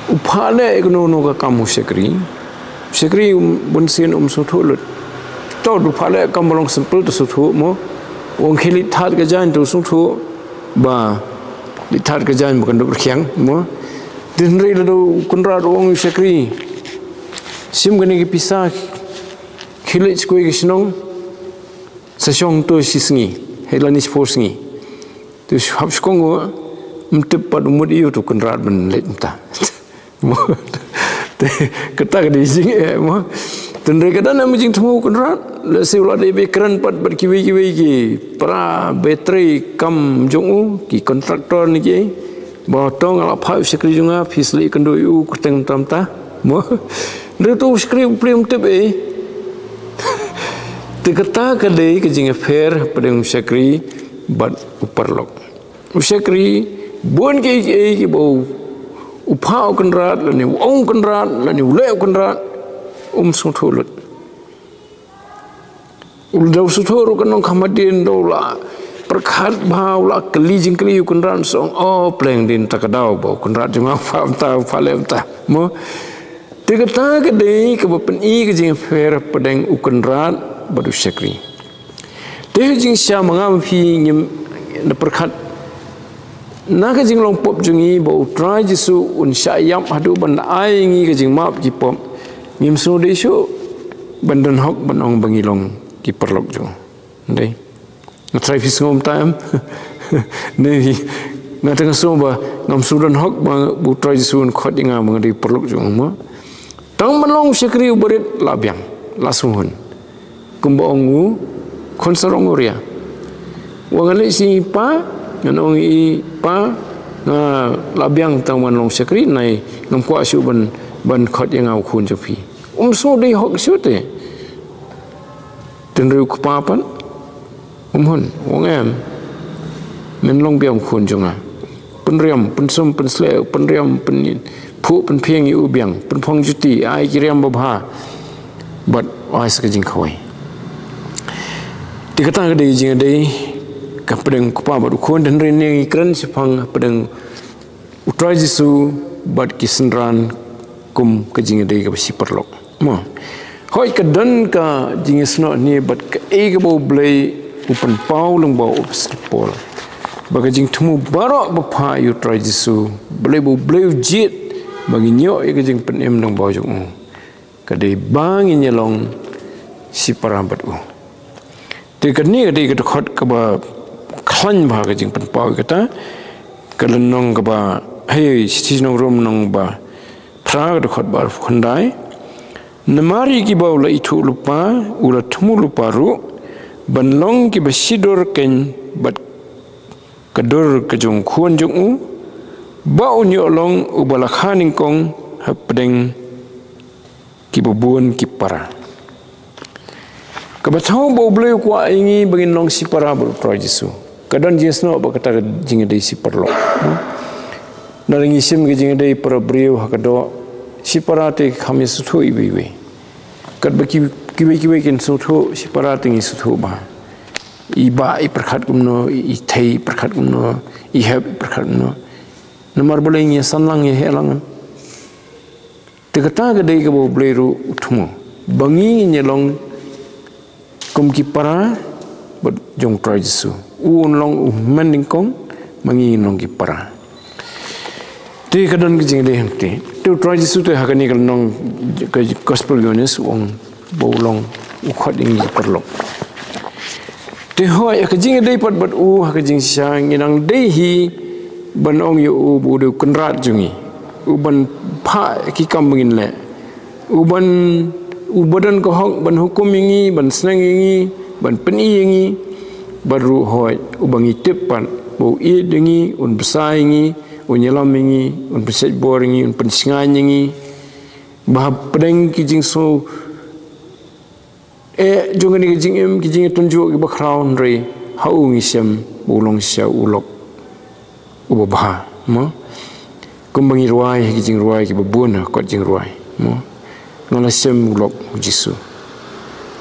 u phah leh ïa kano kano ka kam u shakri. U shakri, um, bunsien um sngewthuh lut. To, u phah leh kam ba long simple te sngewthuh mo. U ong khie leit thad ka jaiñ te u sngewthuh ba leit thad ka jaiñ ba kan dup rkhiang mo. Hynrei lada u kynrad u ong u shakri, shim kane ka pisa, khie leit sha kawei ka shnong, sa shong to shi sngi, hei lane shiphew sngi. Te hap shkong u, um tip pat u mut ïa u, te u kynrad ban leit mynta. Mo. Te kata ka dei jingeh mo. Hynrei ka don em jingthmu u kynrad, lehse u la dei ba kren pat bad kiwei kiwei ki para ba trei kam jong u, ki contractor ne kiei. Ba to nga la phah u shakri jong nga, phi sa leit kynduh ïa u kyrteng mynta mynta mo. Hynrei to u shakri u plie um tip ei. Te kata ka dei ka jingïapher hapdeng u shakri bad u paralok. U shakri, bun kiei kiei kiba u, u phah u kynrad, lane u ong u kynrad, lane u leh u kynrad, um sngewthuh lut. U la dei u sngewthuh ruh ka nongkham hadien, da u la pyrkhat bha, u la kylli jingkylli u kynrad, sa ong, o, pleng dei kata ka daw ba u kynrad jong nga u phah mynta, u phah leh mynta mo. Te kata ka dei kaba pyni ka jingïapher hapdeng u kynrad bad u shakri. Te ha jingshisha ma nga ma phi ngin da pyrkhat na ka jinglong pop jong ngi ba u Trai Jisu un shah ïap haduh ban ai ngi ka jingmap jingpop. Ngim sngewdei shuh ban don hok ban ong ba ngi long ki paralok jong u. Dei. Nga trai phi sngew mynta em? Ne phi, nga tang sngew ba ngam shu don hok ba u Trai Jisu un khot ïa nga ba nga dei paralok jong u mo. Tang ban long u shakri u barit la biang, la sngewhun. Kumba ong u khun sarong u ria. Wa nga leit sha i pa, ngan ong i pa, nga la biang tang ban long shakri, nai ngam kwah shuh ban, ban khot ïa nga u khun jong phi. Um sngewdei hok shuh te. Hynrei u kpa pat um hun, u ong em, men long biang u khun jong nga. Pynriam, pynsum, pynsleh, pynriam, pynphuh, pynphieng ïa u biang, pynphong juti, ai ki riam babha. Bad ai sa ka jingkhawai. Te kata ka dei jingïadei ka hapdeng u kpa bad u khun, hynrei ne ngi kren shaphang hapdeng u Trai Jisu bad ki synran kum ka jingïadei kaba shi paralok. Mo. Hooid ka don ka jingïasnoh ne bad kaei kaba U Blei u pynpaw lyngba u apostol Paul. Ba ka jingthmu baroh ba phah ïa u Trai Jisu, balei ba U Blei u jied ba ngin ïoh ïa ka jingpynim lyngba jong u. Ka dei ba ngin ïa long shipara bad u. Te kane ka dei ka dkhot kaba khlaiñ bha ka jingpynpaw ïa kata. Ka lynnong kaba, hei, Shithi sha ki nong Rom lynnong ba phra, ka dkhot ba arphew khyndai. Namar ïa kiba u la ithuh lypa, u la thmu lypa ruh, ban long kiba shidur keiñ bad ka dur ka jong u Khun jong u, ba un ïoh long uba la kha nyngkong hapdeng kiba bun ki para. Kaba thaw ba U Blei u kwah ïa ngi ba ngin long shipara bad U Trai Jisu. Ka don jingsnoh ba kata ka jingïadei shi paralok. Nalor ngi shim ka jingïadei para briew ha ka doh, shipara te kham ïa sngewthuh iwei iwei. Katba ki, kiwei kiwei kin sngewthuh, shipara te ngi sngewthuh bha. I bah i pyrkhat kumno, i thei i pyrkhat kumno, i hep i pyrkhat kumno. Namar balei ngi ïa san lang ïa heh lang. Te kata ka dei kaba U Blei ruh u thmu. Ba ngi ngin ïa long kum ki para bad jong U Trai Jisu. U un long u hynmen nyngkong, ma ngi ngin long ki para. Te ka don ka jingïadei hangtei. Te U Trai Jisu te ha kane ka lynnong ka Gospel Ïoannis u ong ba u long u khot ïa ngi ki paralok. Te hooid, ha ka jingïadei pat bad u ha ka jingshisha ngi nang dei hi ban ong ïa u ba u dei u Kynrad jong ngi. U ban phah ki kam ba ngin leh. U ban, u ba don ka hok ban hukum ïa ngi, ban sneng ïa ngi, ban pyni ïa ngi. Bad ruh hooid, u ba ngi tip pat ba u ïeit ïa ngi, un bsa ïa ngi, un ïalam ïa ngi, un pynshait bor ïa ngi, un pynshngaiñ ïa ngi. Ba hapdeng ki jingsngew eh jong kane ka jingim, ki jingïatynjuh kiba khraw, hynrei ha u ngi shem ba u long shisha u lok uba bha, mo. Kumba ngi rwai ha ki jingrwai kiba bun ha kot jingrwai, mo. Nga la shem u lok U Jisu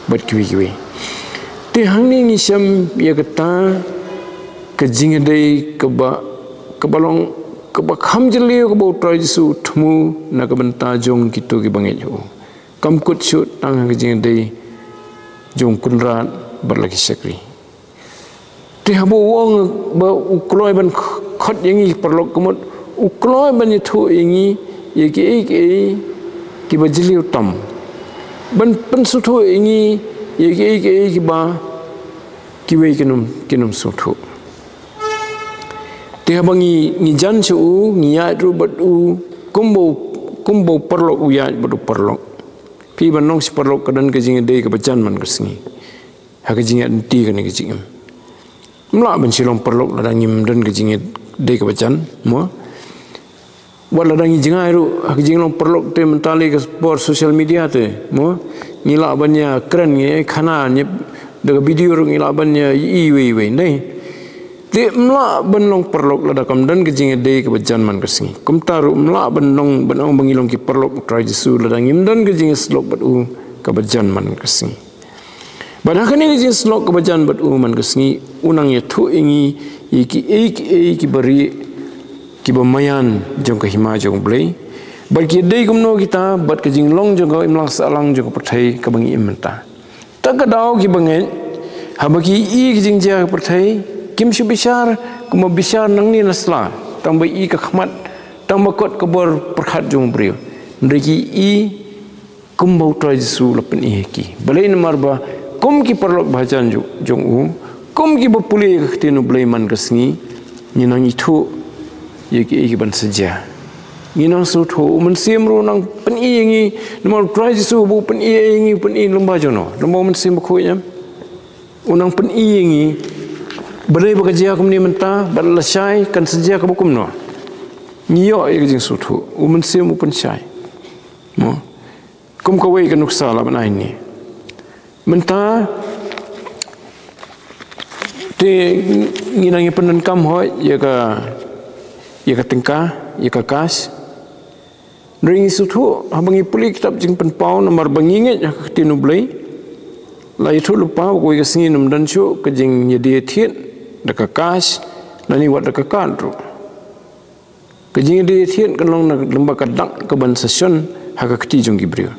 bad kiwei kiwei. Te hangne ngi shem ïa kata ka jingïadei kaba, kaba long, kaba kham jylliew kaba U Trai Jisu u thmu na ka bynta jong kito kiba ngeit ha u. Kam kut shuh tang ha ka jingïadei jong u Kynrad bad la ki shakri. Te haba u ong ba u kloi ban kh-, khot ïa ngi paralok, ka mut u kloi ban ïathuh ïa ngi ïa kiei kiei kiba jylliew tam. Ban pynsngewthuh ïa ngi ïa kiei kiei kiba kiwei kin ym, kin ym sngewthuh. Te haba ngi, ngi jan sha u, ngi ïaid ruh bad u, kumba u, kumba u paralok u ïaid bad u paralok. Phi, ban long shi paralok ka don ka jingïadei kaba jan man ka sngi ha ka jingïaid lynti kane ka jingim. Ym lah ban shu long paralok lada ngim don ka jingïadei kaba jan, mo. Wat lada ngi jngai ruh ha ka jinglong paralok te, mynta lei ka por social media te, mo, ngi lah ban ïa kren, ngi ïa khana, ngi da ka video ruh ngi lah ban ïa ïohi iwei iwei, ne. Te ym lah ban long paralok lada kam don ka jingïadei kaba jan man ka sngi. Kumta ruh ym lah ban long, ban ong ba ngi long ki paralok U Trai Jisu lada ngim don ka jingïasyllok bad u kaba jan man ka sngi. Bad ha kane ka jingïasyllok kaba jan bad u man ka sngi, u nang ïathuh ïa ngi ïa kiei kiei kiba rieh, kiba maïan jong ka hima jong U Blei. Bad ki dei kumno kita, bad ka jinglong jong ka imlang sahlang jong ka pyrthei kaba ngi im mynta. Ta ka daw kiba ngeit, haba ki ïohi ka jingjia ka pyrthei, kim shu bishar kumba bishar nangne na sla, tang ba ïohi ka khmat, tang ba kot ka bor pyrkhat jong u briew. Hynrei ki ïohi kumba U Trai Jisu la pyni ïa ki. Balei? Namar ba kum ki paralok ba hajan jong, jong u, kum kiba pule ïa ka ktien U Blei man ka sngi, ngi nang ithuh ïa kiei kiban sa jia. Ngi nang sngewthuh, u Mynsiem ruh u nang pyni ïa ngi, namar U Trai Jisu ba u pyni ïa ngi, u pyni lyngba jong no, lyngba u Mynsiem Bakhuid, em. U nang pyni ïa ngi, balei ba ka jia kumne mynta, bad lashai kan sa jia kaba kumno. Ngi ïoh ïa ka jingsngewthuh, u Mynsiem u pynshai. Mo. Kum kawei ka nuksa lah ban ai ne. Mynta te ngi nang ïa pyndonkam hooid ïa ka, ïa ka tyngka, ïa ka cash. Hynrei ngi sngewthuh haba ngi pule kitab Jingpynpaw, namar ba ngi ngeit ha ka ktien U Blei. La ïathuh lypa ba kawei ka sngi ym don shuh ka jingïadie thied da ka cash, lane wat da ka card ruh. Ka jingïadie thied kan long na lyngba ka dak kaban sa shon ha ka kti jong ki briew.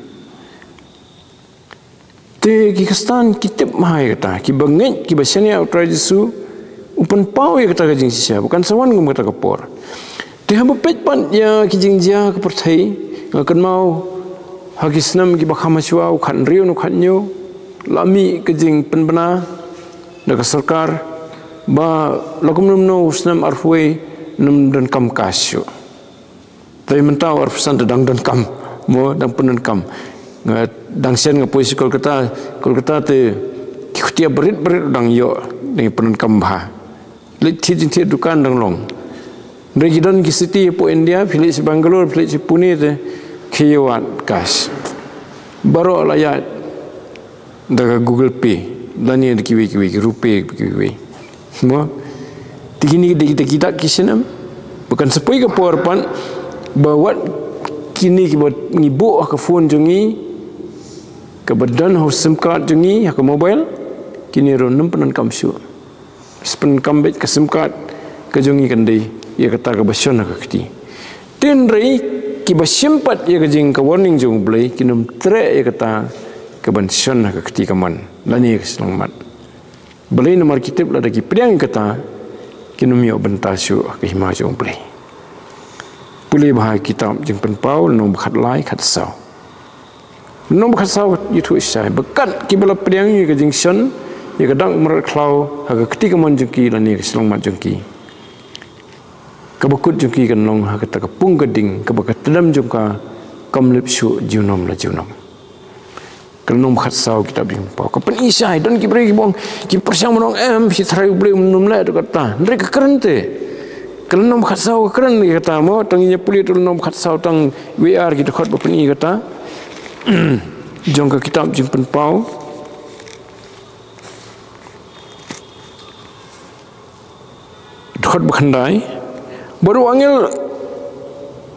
Te ki Khristan ki tip bha ïa kata, kiba ngeit, kiba shaniah U Trai Jisu, u pynpaw ïa kata ka jingshisha, ba kan sa wan kum kata ka por. Te haba peit pat ïa ki jingjia ka pyrthei, nga kynmaw Ha ki snem kiba kham hashwa, u khathynriew ne u khathynñiew, la mih ka jingpynbna da ka sorkar ba la kumno kumno u snem arphew wei nym donkam cash shuh. Te mynta u arphew san te dang donkam, mo, dang pyndonkam. Nga dang shen nga poi sha Kolkata, Kolkata te ki khutia barit barit dang ïoh, dang pyndonkam bha. Leit thied jingthied dukan dang long. Hynrei ki don ki city hapoh India, phi leit sha Bangalore, phi leit sha Pune te, ki ïoh wad cash. Baroh la ïaid da ka Google Pay, lane da kiwei kiwei, ki RuPay, kiwei kiwei. Mo? Te kine ki dei kita ki snem. Ba kan sa poi ka por pat, ba wat kine kiba ngi buh ha ka phone jong ngi, kaba don ha u sim card jong ngi, ha ka mobile, kine ruh nym pyndonkam shuh. Sa pyndonkam beit ka sim card ka jong ngi, kan dei ïa kata kaba shon ha ka kti. Te hynrei kiba shim pat ïa ka jing, ka warning jong U Blei, kin ym treh ïa kata kaban shon ha ka kti kamon, lane ka shyllangmat. Balei? Namar ki tip lada ki pdiang ïa kata, kin ym ïoh bynta shuh ha ka hima jong U Blei. Pule bha ha ka kitab Jingpynpaw, lynnong ba khatlai, khatsaw. Lynnong ba khatsaw ïathuh shai ba kat kiba la pdiang ïa ka jingshon ïa ka dak mrad khlaw ha ka kti kamon jong ki lane ka shyllangmat jong ki, kaba kut jong ki kan long ha kata ka pung ka ding kaba ka tdem jong ka kam lip shuh junom la junom. Ka lynnong ba khatsaw kitab Jingpynpaw ka pyni shai, don ki briew kiba ong, ki pyrshang ban ong, em, shi tharai U Blei um nym leh da kata. Hynrei ka kren te. Ka lynnong ba khatsaw ka kren ïa kata, mo, tang ïa pule tu lynnong ba khatsaw tang wei ar ki dkhot ba pyni ïa kata. Jong ka kitab Jingpynpaw. Dkhot ba khyndai. Bad u angel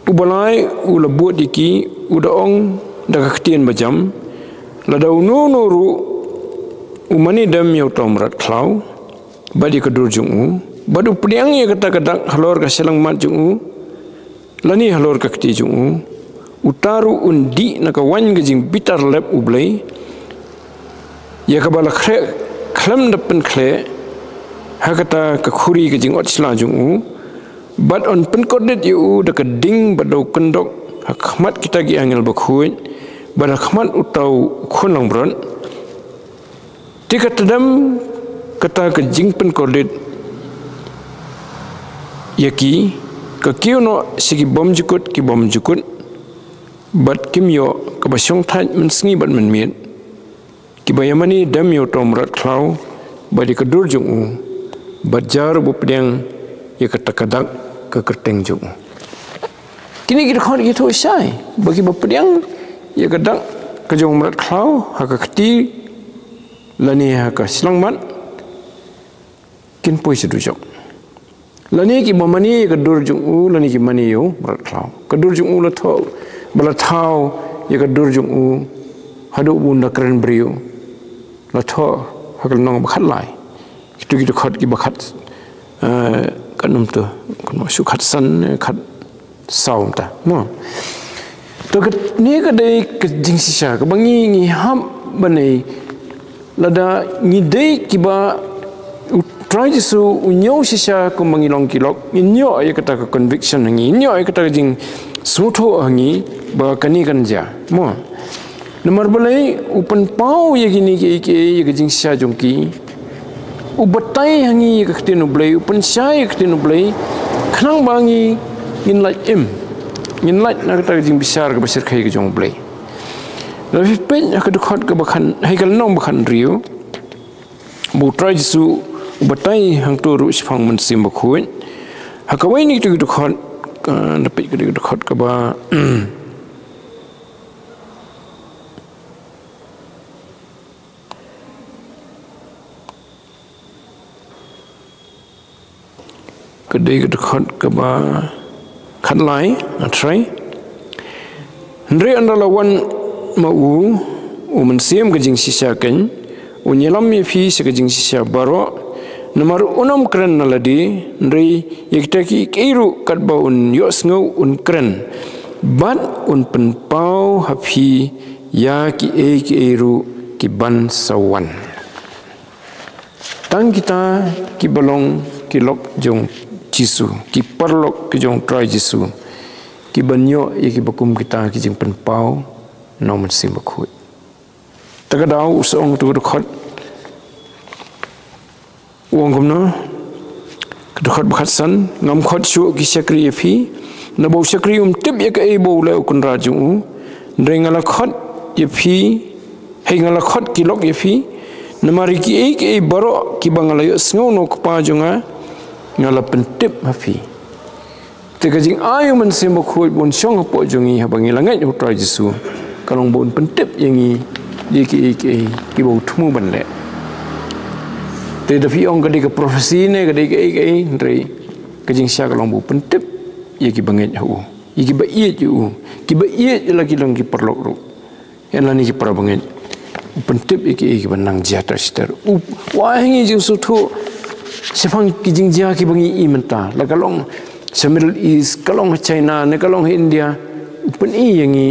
uba lai u la bud ïa ki, u da ong da ka ktien bajam, lada uno uno ruh u mane dem ïa uta u mrad khlaw bad ïa ka dur jong u, bad u pdiang ïa kata ka dak halor ka shyllangmat jong u, lane halor ka kti jong u, uta ruh un dih na ka waiñ ka jingbitar lep U Blei, ïa kaba la khreh khlem da pynkhleh ha kata ka khuri ka jingot shla jong u, bad yn pynkordit ïa u da ka ding bad da u kyndok ha khmat kita ki angel bakhuid, bad ha khmat uta u khun langbrot. Te ka tdem kata ka jingpynkordit ïa ki, ka kiew noh sha ki bymjukut ki bymjukut, bad kim ïoh kaba shongthait mynsngi bad mynmiet, kiba ïa mane dem ïa uta u mrad khlaw bad ïa ka dur jong u, bad jar uba pdiang ïa kata ka dak ka kyrteng jong u. Kine ki dkhot ki ïathuh shai ba kiba pdiang ïa ka dak ka jong u mrad khlaw ha ka kti lane ha ka shyllangmat, kin poi sha dujok. Lane kiba mane ïa ka dur jong u, lane ki mane ïa u mrad khlaw. Ka dur jong u la thoh, ba la thaw ïa ka dur jong u haduh ba un da kren briew. La thoh ha ka lynnong ba khatlai. Kitu ki dkhot kiba khat, eh, katno mynta, katno shu khatsan, eh, khat saw mynta, mo. To, kane ka dei ka jingshisha kaba ngi, ngi hap ban ai, lada ngi dei kiba U Trai Jisu u ñiew shisha kumba ngi long ki lok, ngin ïoh ïa kata ka conviction ha ngi, ngin ïoh ïa kata ka jingsngewthuh ha ngi ba kane kan jia, mo. Namar balei? U pynpaw ïa kine kiei kiei, ïa ka jingshisha jong ki. U batai ha ngi ïa ka ktien U Blei, u pynshai ïa ka ktien U Blei, khnang ba ngi ngin lait im, ngin lait na kata ka jingbishar kaba shyrkhei ka jong U Blei. Lada phi peit ha ka dkhot kaba khan, ha ka lynnong ba khathynriew, ba U Trai Jisu u batai hangto ruh shaphang Mynsiem Bakhuid. Ha kawei na kitu ki dkhot, ka, lada peit ka dei ka dkhot kaba Ka dei ka dkhot kaba khatlai, nga tharai. Hynrei ynda la wan ma u, u Mynsiem ka jingshisha keiñ, un ïalam ïa phi sha ka jingshisha baroh, namar un ym kren na lade, hynrei ïa kita kiei kiei ruh katba un ïohsngew un kren, bad un pynpaw ha phi ïa kiei kiei ruh ki ban sa wan. Tang kita kiba long ki lok jong Jisu, ki paralok ki jong Trai Jisu, ki ban ïoh ïa kiba kum kita ki jingpynpaw, na u Mynsiem Bakhuid. Ta ka daw u sa ong, tu ka dkhot, u ong kumno? Ka dkhot ba khatsan, ngam khot shuh ki shakri ïa phi, naba u shakri um tip ïa kaei ba u leh u kynrad jong u. Hynrei nga la khot ïa phi, hei, nga la khot ki lok ïa phi, namar ïa kiei kiei baroh kiba nga la ïohsngew na u Kpa jong nga, nga la pyntip ha phi. Te ka jingai u Mynsiem Bakhuid ban shong hapoh jong ngi haba ngi la ngeit ha u Trai Jisu, ka long ban pyntip ïa ngi ïa kiei kiei kiba u thmu ban leh. Te da phi ong ka dei ka prophecy ne ka dei kaei kaei, hynrei ka jingshisha ka long ban pyntip ïa kiba ngeit ha u, ïa kiba ïeit ïa u, kiba ïeit ïa la ki long ki paralok ruh. Ïa lani ki para bangeit, u pyntip ïa kiei kiba nang jia tang shitar. U ai ha ngi jingsngewthuh shaphang ki jingjia kiba ngi i mynta, la ka long sha Middle East, ka long ha China ne ka long ha India. U pyni ïa ngi,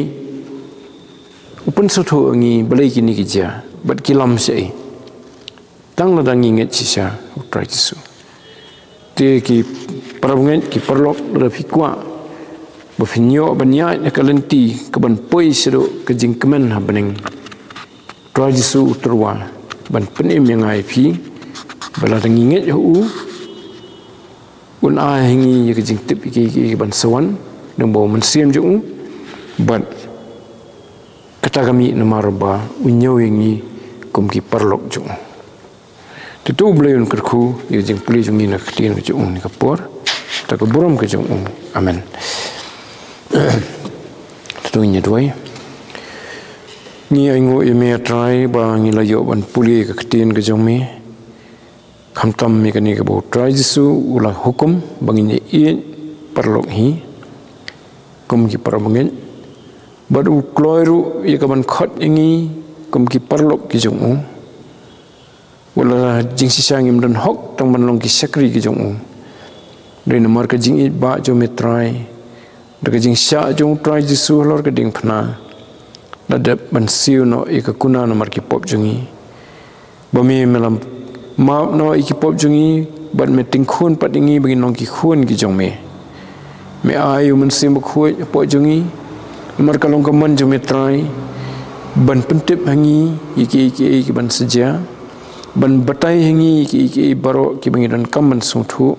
u pynsngewthuh ïa ngi balei kine ki jia bad ki lam shaei. Tang lada ngi ngeit shisha ha u Trai Jisu. Te ki para bangeit, ki paralok, lada phi kwah ba phin ïoh ban ïaid ha ka lynti kaban poi shaduh ka jingkmen ha bneng, u Trai Jisu u tyrwa ban pynim ïa nga ïa phi, ba lada ngi ngeit ha u, un ai ha ngi ïa ka jingtip ïa kiei kiei kiban sa wan, da u Mynsiem jong u. Bad kata ka mih namar ba u ñiew ïa ngi kum ki paralok jong u. Te to U Blei un kyrkhu ïa ka jingpule jong ngi na ka ktien ka jong u ha kane ka por, da ka burom ka jong u. Amen. Te to ngin ïa duwai. Ngi ainguh ïa me, A Trai, ba ngi la ïoh ban pule ïa ka ktien ka jong me. Khamtam ïa kane kaba u Trai Jisu u la hukum ba ngin ïa ïeit paralok hi kum ki para bangeit. Bad u kloi ruh ïa kaban khot ïa ngi kum ki paralok ki jong u. Wat la jingshisha ngim don hok tang ban long ki shakri ki jong u, hynrei namar ka jingïeit ba jong me, Trai, da ka jingshah jong u Trai Jisu halor ka diengphna, la dep ban siew noh ïa ka kuna namar ki pop jong ngi. Ba me, me la map noh ïa ki pop jong ngi, bad me tyngkhun pat ïa ngi ba ngin long ki khun ki jong me. Me ai ïa u Mynsiem Bakhuid hapoh jong ngi, namar ka long ka mon jong me, Trai, ban pyntip ha ngi ïa kiei kiei kiban sa jia, ban batai ha ngi ïa kiei kiei baroh kiba ngi donkam ban sngewthuh.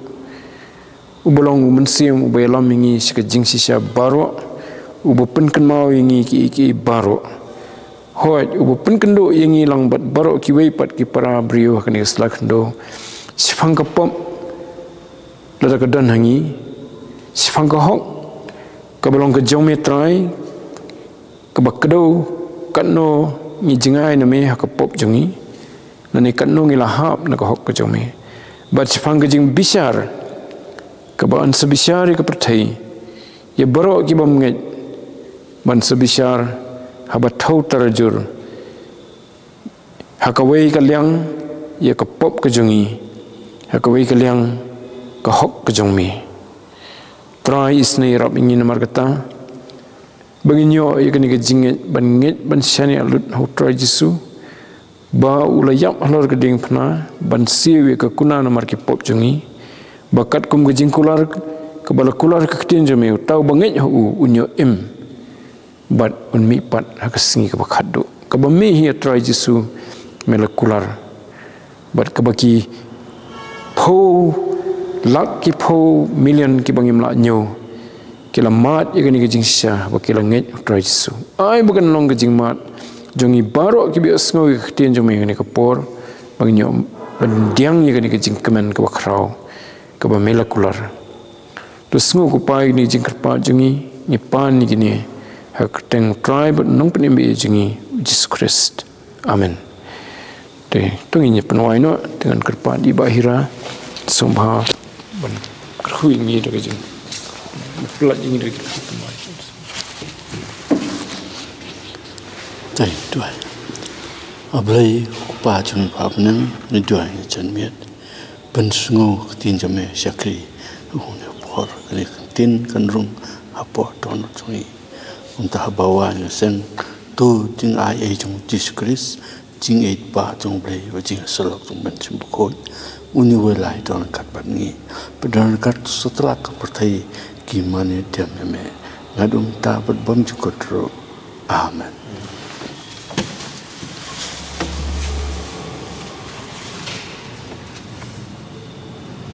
Uba long u Mynsiem uba ïalam ïa ngi sha ka jingshisha baroh, uba pynkynmaw ïa ngi kiei kiei baroh. Hooid, uba pynkynduh ïa ngi lang bad baroh kiwei pat ki para briew ha kane ka sla khyndew, shaphang ka pop lada ka don ha ngi, shaphang ka hok kaba long ka jong me, Trai, kaba kdew katno ngi jngai na me ha ka pop jong ngi, lane katno ngi la hap na ka hok ka jong me. Bad shaphang ka jingbishar kaba yn sa bishar ïa ka pyrthei, ïa baroh ki bym ngeit, ban sa bishar haba thew tarajur, ha kawei ka liang ïa ka pop ka jong ngi, ha kawei ka liang ka hok ka jong me. Trai, isynei ïarap ïa ngi namar kata, ba ngin ïoh ïa kane ka jingngeit ban ngeit ban shaniah lut ha u Trai Jisu, ba u la ïap halor ka diengphna ban siew ïa ka kuna namar ki pop jong ngi, ba katkum ka jingkular kaba la kular ha ka ktien jong me, uta uba ngeit ha u un ïoh im bad un mihpat ha ka sngi kaba khatduh, kaba me hi, A Trai Jisu, me la kular. Bad kaba ki phew lak, ki phew million kiba ngim lah ñiew, ki la mad ïa kane ka jingshisha ba ki la ngeit ha u Trai Jisu. Ai ba kan long ka jingmad jong ngi baroh kiba ïohsngew ïa ka ktien jong me ha kane ka por, ba ngin ïoh ban pdiang ïa kane ka jingkmen kaba khraw kaba me la kular. To sngew, ko Pa, ïa kine ki jingkyrpad jong ngi, ngi pan ïa kine ha ka kyrteng u Trai bad u Nongpynim ba ïeit jong ngi, u Jisu Khrist. Amen. Te to ngin ïa pynwai noh, te ngan kyrpad ïa i Bah Hira, sngewbha ban kyrkhu ïa ngi da ka jing, pynlait ïa ngi da ka jingkyrkhu. Te duwai. A Blei, ko Pa jong ngi ba ha bneng, ngi duwai, ngi janmiet ban sngew ka ktien jong me shakri ha une u por. Kane ka ktien kan rung hapoh dohnud jong ngi. Kumta haba wan ïa seng, to jingai ei jong u Jisu Khrist, jingïeit ba jong u Blei, bad jingïasyllok jong u Mynsiem Bakhuid, un ïa wai lai don ryngkat bad ngi, bad don ryngkat satlak ka pyrthei ki mane dem ïa me, naduh mynta bad bymjukut ruh. Amen.